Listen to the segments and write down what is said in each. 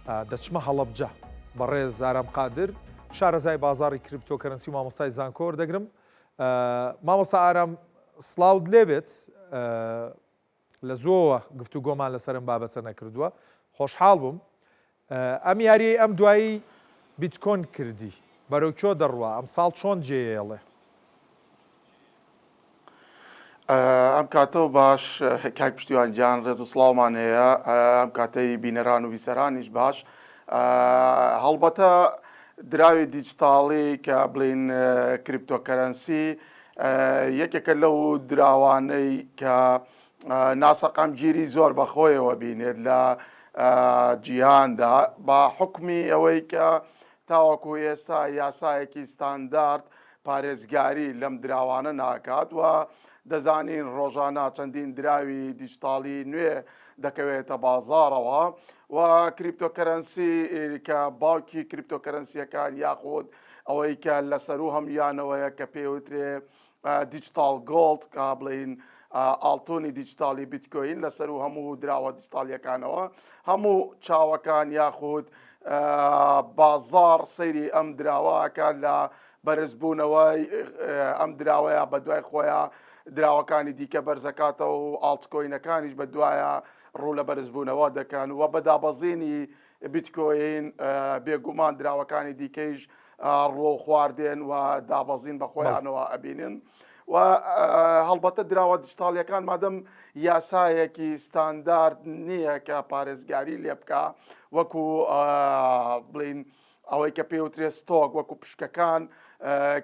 دەچمە هەڵەبجە بەڕێز ئارام قادر شارەزای بازاڕی cryptocurrency و مامۆستای زانکۆ وەردەگرم. مامۆستا ئارام سڵاوت لێبێت لە زۆوە گفتوگۆمان لەسەر ئەم بابەتە نەکردووە خۆشحاڵ بووم ئەم یاریەی ئەم دوایی بیتکۆن کردی بەرەو کوێ دەڕوا ئەمساڵ چۆن جێیەڵێ؟ ئەم کاتەو باش کاک پشتیوان گیان ڕێز و سڵاومان هەیە ئەم کاتەی بینەران و بیسەرانیش باش هەڵبەتە دراوی دیجیتاڵی کە بڵین cryptocurrency یەکێکە لەو دراوانەی کە ناسەقامگیری زۆر بەخۆیەوە بینێت لە جیهاندا بە حکمی ئەوەی کە تاوەکو ئێستا یاسایەکی ستاندارد پارێزگاری لەم دراوانە ناکات و دەزانین ڕۆژانە چەندین دراوی دیجتاڵی نوێ دەکەوێتە بازاڕەوە و cryptocurrency کە باوکی cryptocurrency یەکان یاخود ئەوەی کە لەسەرو هەمویانەوەیە کە پێوترێ digital gold کە بڵین ئاڵتونی دیجیتاڵی بیتکۆین لەسەر و هەموو دراوە دیجیتاڵیەکانەوە هەموو چاوەکان یاخود بازاڕ سەیری ئەم دراوەکە لە بەرزبوونەوەی ئەم دراوەیە بە دوای خۆیان دراوەکانی دیکە بەرزەکاتەوە و altcoin ەکانیش بە دوایە ڕوو لە بەرزبوونەوە دەکەن و بە دابەزینی بیتکۆین بێگومان دراوەکانی دیکەیش ڕووەو خوار دێن و دابەزین بە خۆیانەوە ئەبینن و هەڵبەتە دراوە دیجیتاڵیەکان مادەم یاسایەکی ستاندارد نییە کە پارێزگاری لێ بکە وەکو بڵین ئەوەی کە پێوترێ stock وەکو پشکەکان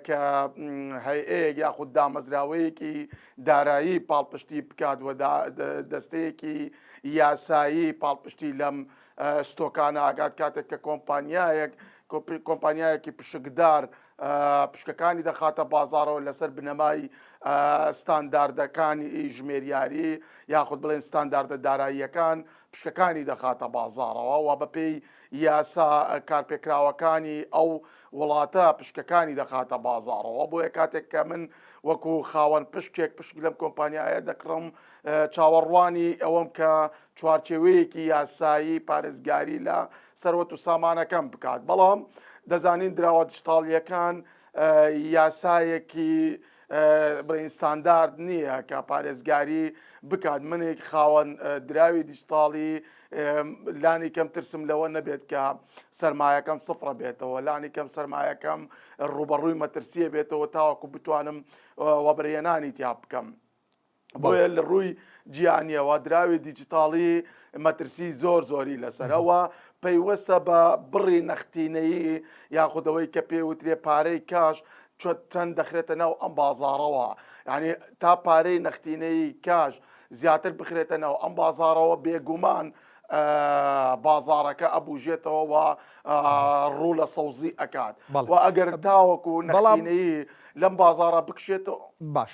کە هەیەک یاخود دامەزراوەیەکی دارایی پاڵپشتی بکات و دەستەیەکی یاسایی پاڵپشتی لەم stock انە ئەکات کاتێک کە کۆمپانیایەک کۆمپانیایەکی پشکدار پشکەکانی دەخاتە بازارەوە لەسەر بنەمای ستانداردەکانی ژمێریاری یاخود بڵێن ستانداردە داراییەکان پشکەکانی دەخاتە بازارەوە و بەپێی یاسا کارپێکراوەکانی ئەو وڵاتە پشکەکانی دەخاتە بازارەوە بۆیە کاتێک کە من وەکو خاوەن پشکێک پشک لەم کۆمپانیایە دەکڕم چاوەڕوانی ئەوەم کە چوارچێوەیەکی یاسایی پارێزگاری لە سەروەت و سامانەکەم بکات بەڵام دەزانین دراوە دیجتاڵیەکان یاسایەکی بڵێین ستاندارد نییە کە پارێزگاری بکات منێک خاوەن دراوی دیجتاڵی لانی کەم ترسم لەوە نەبێت کە سرمایەکەم سفرە بێتەوە لانی کەم سرمایەکەم ڕوبەڕووی مەترسیە بێتەوە تاوەکو بتوانم وەبرهێنانی تیا بکەم. بۆیە لە ڕووی جیهانیەوە دراوی دیجیتاڵی مەترسی زۆر زۆری لەسەرەوە پەیوەستە بە بڕی نەختینەیی یاخودەوەی کە پێوترێ پارەی cash چەند دەخرێتە ناو ئەم بازاڕەوە یعنی تا پارەی نەختینەی cash زیاتر بخرێتە ناو ئەم بازاڕەوە بێگومان بازاڕەکە ئەبوژێتەوە و ڕوو لە سەوزی ئەکات و ئەگەر تاوەکو نەختینەیی لەم بازاڕە بکشێتەوە. باش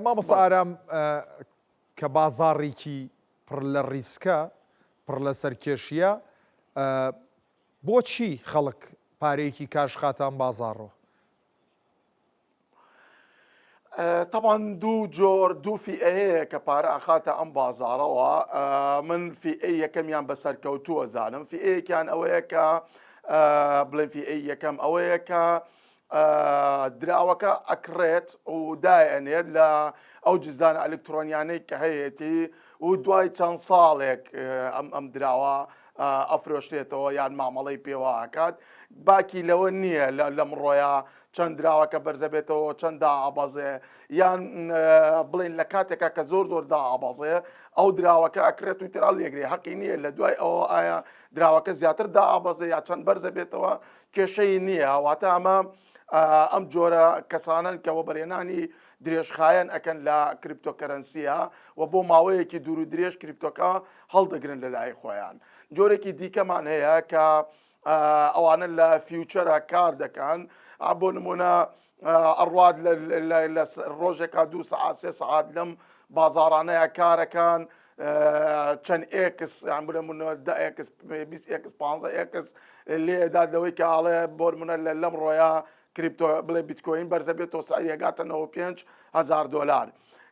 مامۆستا ئارام کە بازاڕێکی پڕ لە ڕیسکە پڕ لە سەرکێشیە بۆچی خەڵک پارەیەکی cash خاتە ئەم بازاڕەوە؟ تەبان دوو جۆر دوو فیئە هەیە کە پارە ئەخاتە ئەم بازاڕەوە من فیئەی یەکەمیان بە سەرکەوتووە زانم فیئەیەکیان ئەوەیە کە بڵێن فیئەی یەکەم ئەوەیە کە دراوەکە ئەکڕێت و دایئەنێت لە ئەو جزدانە ئەلکترۆنیانەی کە هەیەتی و دوای چەند ساڵێک ئەم ئەم دراوە ئەفرۆشرێتەوە یان مامەڵەی پێوە ئەکات باکی لەوە نییە لەمڕۆیا چەند دراوەکە بەرزەبێتەوە چەند دائەبەزێ یان بڵین لە کاتێکا کە زۆر زۆر دائەبەزێ ئەو دراوەکە ئەکرێت و ترال لێگرێ حەقی نییە لە دوای ئەوە ئایا دراوەکە زیاتر دائەبەزێ یا چەند بەرزە بێتەوە کێشەی نییە واتە ئەمە ئەم جۆرە کەسانن کە وەبەرهێنانی درێژخایەن ئەکەن لە cryptocurrency ە و بۆ ماوەیەکی دوور و درێژ crypto کە هەڵدەگرن لە لای خۆیان جۆرێکی دیکەمان هەیە کە ئەوانە لە future ە کار دەکەن بۆ نمونە ئەڕوات لە ڕۆژێکا دو سعات سێ سعات لەم بازارانەیە کارەکان چەند x یان بڵێ منە دە x 20 x 15 x لێدات لەوەی کە ئاڵێ بۆ منە لە لەم ڕۆیە crypto بڵێ بیتکۆین بەرزە بێت تۆ سعریەگاتە 95 هزار دلار.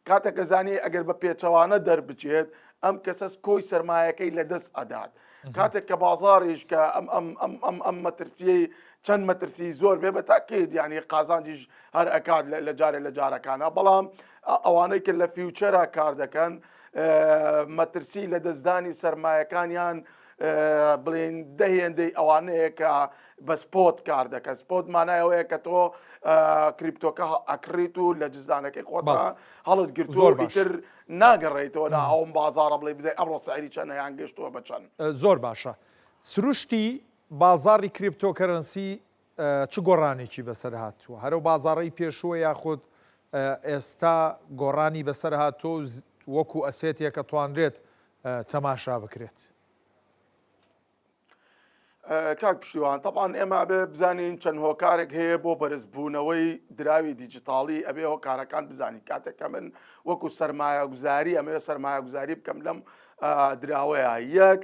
کاتێک کە زانی ئەگەر بە پێچەوانە دەربچێت ئەم کەسەس کۆی سەرمایەکەی لە دەست ئەدات. کاتێک کە بازاڕیش کە ئەم ئەم ئەم ئەم ئەم مەترسیەی چەند مەترسی زۆر بێ بە تاکید یعنی قازانجیش هەر ئەکات لە جارێ لە جارەکانە بەڵام ئەوانەی کە لە future ا کار دەکەن مەترسی لە دەستدانی سەرمایەکانیان بڵێن دە هێندەی ئەوانەیە کە بە spot کار دەکەن. spot مانای ئەوەیە کە تۆ crypto کە ئەکڕیت و لە جزدانەکەی خۆتا هەڵت گرتووە ئیتر ناگەڕێیتەوە نا ئەوم بازاڕە بڵێی بزانین ئەمڕۆ سعری چەنە یان گەشتووە بە چەند. زۆر باشە سروشتی بازاڕی cryptocurrency چ گۆڕانێکی بەسەر هاتووە؟ هەر ئەو بازاڕەی پێشووە یاخود ئێستا گۆڕانی بەسەر هاتووە و وەکو asset ێک ئەتوانرێت تەماشا بکرێت؟ کاک پشتیوان تەبعەن ئێمە ئەبێ بزانین چەند هۆکارێک هەیە بۆ بەرزبوونەوەی دراوی دیجیتاڵی ئەبێ هۆکارەکان بزانین کاتێک کە من وەکو سەرمایەگوزاری ئەمەوێ سەرمایەگوزاری بکەم لەم دراوەیە یەک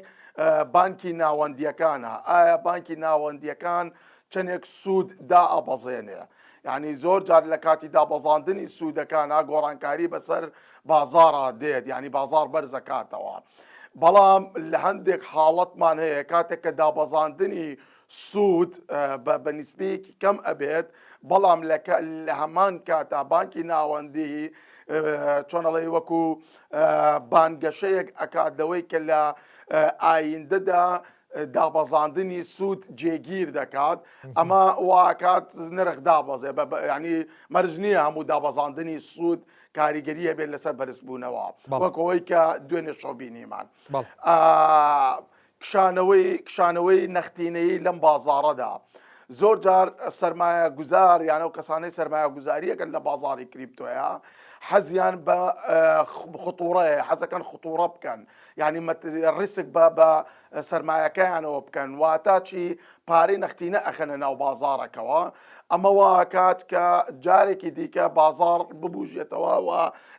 بانکی ناوەندیەکانە ئایا بانکی ناوەندیەکان چەندێک سوود دائەبەزێنێ یعنی زۆر جار لە کاتی دابەزاندنی سوودەکانە گۆڕانکاری بەسەر بازاڕا دێت یعنی بازار بەرزەکاتەوە بەڵام لە هەندێک حاڵەتمان هەیە کاتێک کە دابەزاندنی سوود بە نیسبەیەکی کەم ئەبێت بەڵام لە هەمان کاتا بانکی ناوەندی چۆنەڵی وەکو بانگەشەیەک ئەکات لەوەی کە لە ئایندەدا دابەزاندنی سوود جێگیر دەکات ئەمە واکات نرخ دابەزێ ینی مەرج نییە هەموو دابەزاندنی سوود کاریگەری هەبێت لەسەر بەرزبوونەوە وەک ئەوەی کە دوێنێ شەو بینیمان کشانەوەی کشانەوەی نەختینەیی لەم بازاڕەدا زۆر جار سەرمایە گوزار یانە و کەسانەی سەرمایە گوزاریەکەن لە بازاری crypto یە حەزیان بە خطوڕەیە حەزەکەن خطوڕە بکەن یعنی ریسک بە بە سەرمایەکەیانەوە بکەن واتا چی پارەی نەختینە ئەخەنە ناو بازاڕەکەوە ئەمە واکات کە جارێکی دیکە بازاڕ ببوژێتەوە و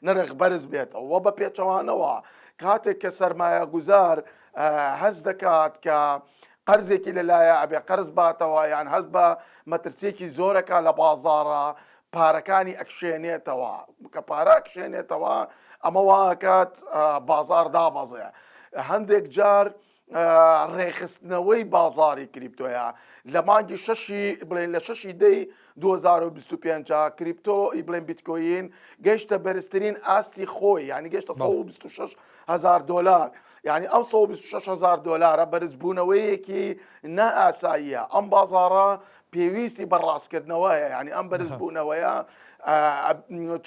نرخ بەرز بێتەوە و بە پێچەوانەوە کاتێک کە سەرمایە گوزار هەست دەکات کە قەرزێکی لەلایە ئەبێ قەرز باتەوە یان هەست بە مەترسیەکی زۆرەکە لە بازاڕە پارەکانی ئەکشێنێتەوە کە پارە ئەکشێنێتەوە ئەمە واکات بازار دابەزێ هەندێک جار ڕێکخستنەوەی بازاری crypto یە لە مانگی شەشی بڵێن لە شەشی دەی 2025 crypto ی بڵێن بیتکۆین گەیشتە بەرزترین ئاستی خۆی یعنی گەشتە 126 هزار دلار یعنی ئەم 126 هزار دلارە بەرزبوونەوەیەکی نائاساییە ئەم بازارە پێویستی بە ڕاستکردنەوە هەیە یعنی ئەم بەرزبوونەوەیە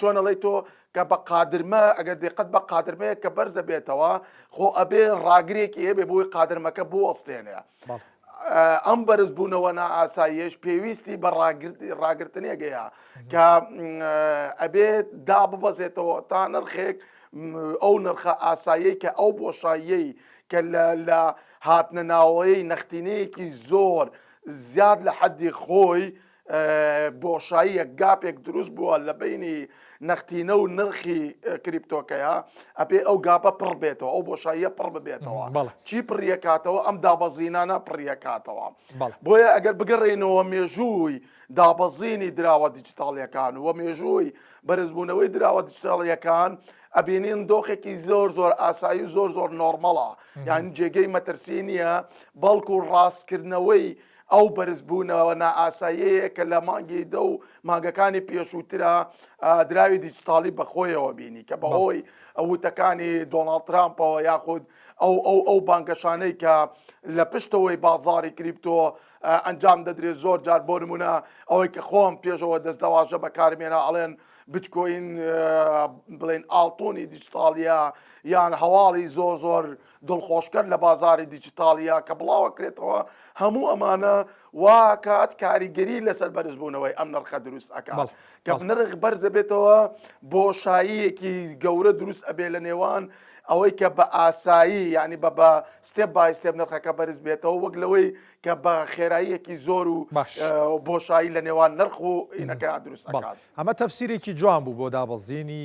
چۆنەڵی تۆ کە بە قادرمە ئەگەر دقت بە قادرمەیە کە بەرزە بێتەوە خۆ ئەبێ ڕاگرێکی هەبێ بۆی قادرمەکە بوەستێنێ ئەم بەرزبوونەوە نائاساییەش پێویستی بە ڕاگرتنێک هەیە کە ئەبێت دا ببەزێتەوە تا نرخێک ئەو نرخە ئاسایی کە ئەو بۆشاییەی کە لە هاتنە ناوەی نەختینەیەکی زۆر زیاد لە حەدی خۆی بۆشاییەک gap ێک دروست بووە لە بینی نەختینە و نرخی crypto کەیە ئەبێ ئەو gap ە پڕ بێتەوە ئەو بۆشاییە پڕ ببێتەوە چی پڕیەکاتەوە ئەم دابەزینانە پڕیەکاتەوە بۆیە ئەگەر بگەڕێینەوە مێژووی دابەزینی دراوە دیجیتاڵیەکان و مێژووی بەرزبوونەوەی دراوە دیجیتاڵیەکان ئەبینین دۆخێکی زۆر زۆر ئاسایی و زۆر زۆر normal ە یان جێگەی مەترسی نییە بەڵکو ڕاستکردنەوەی ئەو بەرزبوونەوە نائاساییەیە کە لە مانگی دە و مانگەکانی پێشووترا دراوی دیجیتاڵی بەخۆیەوە بینی کە بەهۆی وتەکانی دۆناڵد ترامپەوە یاخود ئەو ئەو ئەو بانگەشانەی کە لە پشتەوەی بازاری crypto ئەنجام دەدرێت زۆر جار بۆ نمونە ئەوەی کە خۆم پێشەوە دەستەواژە بەکارمێنا ئەڵێن بتکۆین بڵێن ئاڵتونی دیجیتاڵیە یان هەواڵی زۆر زۆر دڵخۆشکەر لە بازاری دیجیتاڵیە کە بڵاوەکرێتەوە هەموو ئەمانە واکات کاریگەری لەسەر بەرزبوونەوەی ئەم نرخە دروست ئەکات کە نرخ بەرزەبێتەوە بۆشاییەکی گەورە دروست ئەبێ لە نێوان ئەوەی کە بە ئاسایی یعنی بە بە step by step نرخەکە بەرز بێتەوە وەک لەوەی کە بە خێراییەکی زۆر و بۆشایی لە نێوان نرخ و ئینەکە دروست ئەکات. ئەمە تەفسیرێکی جوان بوو بۆ دابەزینی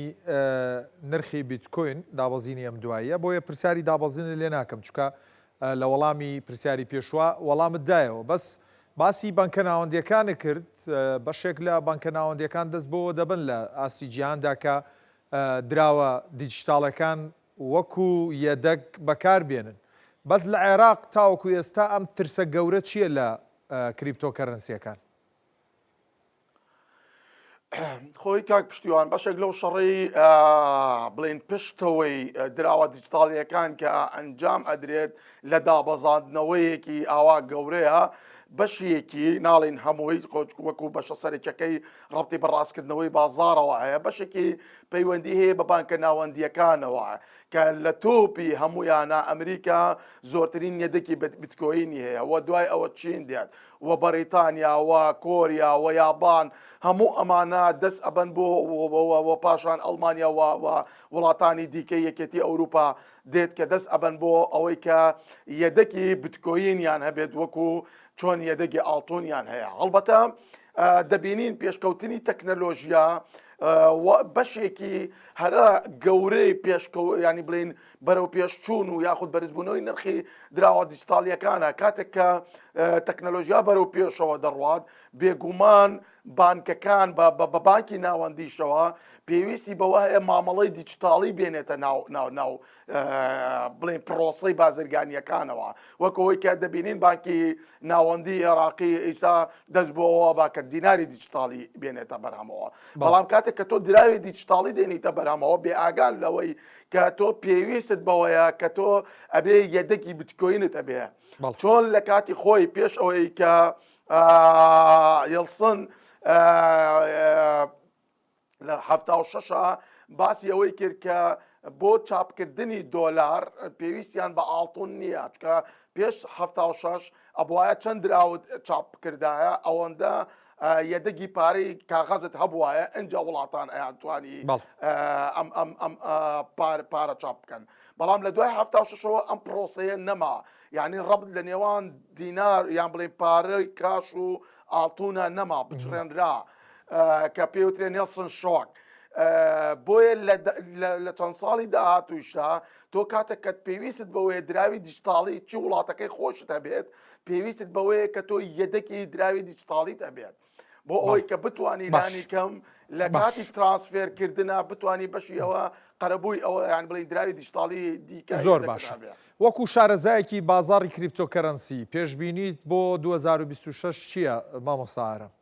نرخی بیتکۆین، دابەزینی ئەم دواییە، بۆیە پرسیاری دابەزینت لێ ناکەم چونکە لە وەڵامی پرسیاری پێشوە وەڵامت دایەوە، بەس باسی بانکە ناوەندیەکانت کرد، بەشێک لە بانکە ناوەندیەکان دەست بۆوە دەبەن لە ئاستی جیهاندا کە. دراوە دیجیتاڵەکان وەکو یەدەگ بەکار بێنن. بەس لە عێراق تاوەکو ئێستا ئەم ترسە گەورە چییە لە cryptocurrency یەکان؟ خۆی کاک پشتیوان بەشێک لەو شەڕەی بڵێن پشتەوەی دراوە دیجیتاڵیەکان کە ئەنجام ئەدرێت لە دابەزاندنەوەیەکی ئاوا گەورەیە بەشێکی ناڵین هەمووی وەکو بەشە سەرەکیەکەی ڕەبتی بە ڕاستکردنەوەی بازارەوە هەیە بەشێکی پەیوەندی هەیە بە بانکە ناوەندیەکانەوە کە لە تۆپی هەمویانە ئەمریکا زۆرترین یەدەکی بتکۆینی هەیە و دوای ئەوە چین دێت و بەڕیتانیا و کۆریا و یابان هەموو ئەمانە دەست ئەبەن بۆ و پاشان ئەڵمانیا و وڵاتانی دیکەی یەکێتی ئەوروپا دێت کە دەست ئەبەن بۆ ئەوەی کە یەدەکی بتکۆینیان هەبێت وەکو چۆن یەدەگی ئاڵتونیان هەیە هەڵبەتە دەبینین پێشکەوتنی تەکنەلۆژیا بەشێکی هەرە گەورەی پێشکەوت ینی بڵین بەرەو پێشچوون و یاخود بەرزبوونەوەی نرخی دراوە دیجیتاڵیەکانە کاتێک کە تەکنەلۆژیا بەرەو پێشەوە دەڕوات بێگومان بانکەکان بە بانکی ناوەندیشەوە پێویستی بەوە هەیە مامەڵەی دیجیتاڵی بێنێتە ناو ناو ناو بڵێن پرۆسەی بازرگانیەکانەوە وەک ئەوەی کە دەبینین بانکی ناوەندی عێراقی ئیسا دەست بۆەوە با کە دیناری دیجیتاڵی بێنێتە بەرهەمەوە بەڵام کاتێک کە تۆ دراوی دیجیتاڵی دێنیتە بەرهەمەوە بێ ئاگان لەوەی کە تۆ پێویستت بەوەیە کە تۆ ئەبێ یەدەکی بتکۆینت ئەبێ چۆن لە کاتی خۆی پێش ئەوەی کە یڵسن لە 76 باسی ئەوەی کرد کە بۆ چاپکردنی دۆلار پێویستیان بە ئاڵتون نییە چکە پێش 76 ئەبواە چەند دراوت چاپ بکردایە ئەوەندە یەدەگی پارەی کاغەزت هەبوایە ئەجا وڵاتان ئەیانتوانی ئەم ئەم ئەم پارە چاپ بکەن بەڵام لە دوای 76ەوە ئەم پرۆسەیە نەما یعنی ڕەبت لە نێوان دینار یان بڵێن پارەی کاش و ئاڵتونە نەما بچڕێنرا کە پێوترێ Nelson shock بۆیە لە چەند ساڵی داهاتووشدا تۆ کاتێک کە پێویستت بەوەیە دراوی دیجیتاڵی چی وڵاتەکەی خۆشت هەبێت پێویستت بەوەیە کە تۆ یەدەکی دراوی دیجیتاڵیت هەبێت بۆ ئەوەی کە بتانی لانی کەم لە کاتی transfer کردنا بتانی بەشی ئەوە قەرەبووی ئەوە یان بڵێ دراوی دیجیتاڵی دیکە زۆر باشە وەکو شارەزایەکی بازاڕی cryptocurrency پێشبینیت بۆ 2026 چییە مامۆستا ئارام؟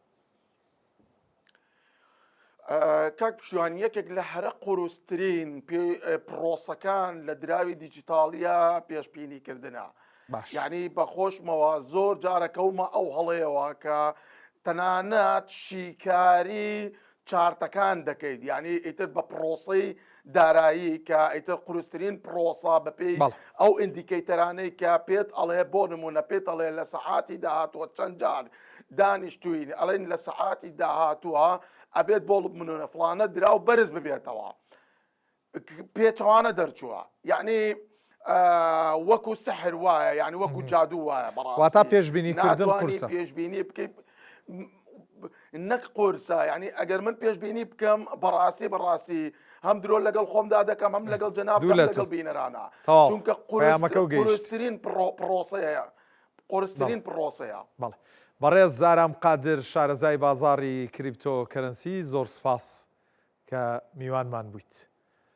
کاک پشتیوان یەکێک لە هەرە قورسترین پرۆسەکان لە دراوی دیجیتاڵیە پێشبینی کردنە یعنی بە خۆشمەوە زۆر جارەکەومە ئەو هەڵەیەوە کە تەنانەت شیکاری chart ەکان دەکەیت یعنی ئیتر بە پرۆسەی دارایی کە ئیتر قورسترین پرۆسە بەپێی ئەو indicator انەی کە پێت ئەڵێ بۆ نمونە پێت ئەڵێ لە سەعاتی داهاتووە چەند جار دانیشتوین ئەڵێن لە سەعاتی داهاتووە ئەبێت بۆ منونە فلانە دراو بەرز ببێتەوە پێچەوانە دەرچووە یعنی وەکو سحر وایە یعنی وەکو جادوو وایە بەڕاستی واتا پێشبینی کردن قورسە پێشبینی بکەیت نەک قورسە یعنی ئەگەر من پێشبینی بکەم بەڕاستی بەڕاستی هەم درۆ لەگەڵ خۆمدا دەکەم هەم لەگەڵ جەناب لەگەڵ بینەرانە چونکە قورسترین پرۆسەیە قورسترین پرۆسەیە. بەڵێ بەڕێز ئارام قادر شارەزای بازاڕی cryptocurrency زۆر سوپاس کە میوانمان بوویت.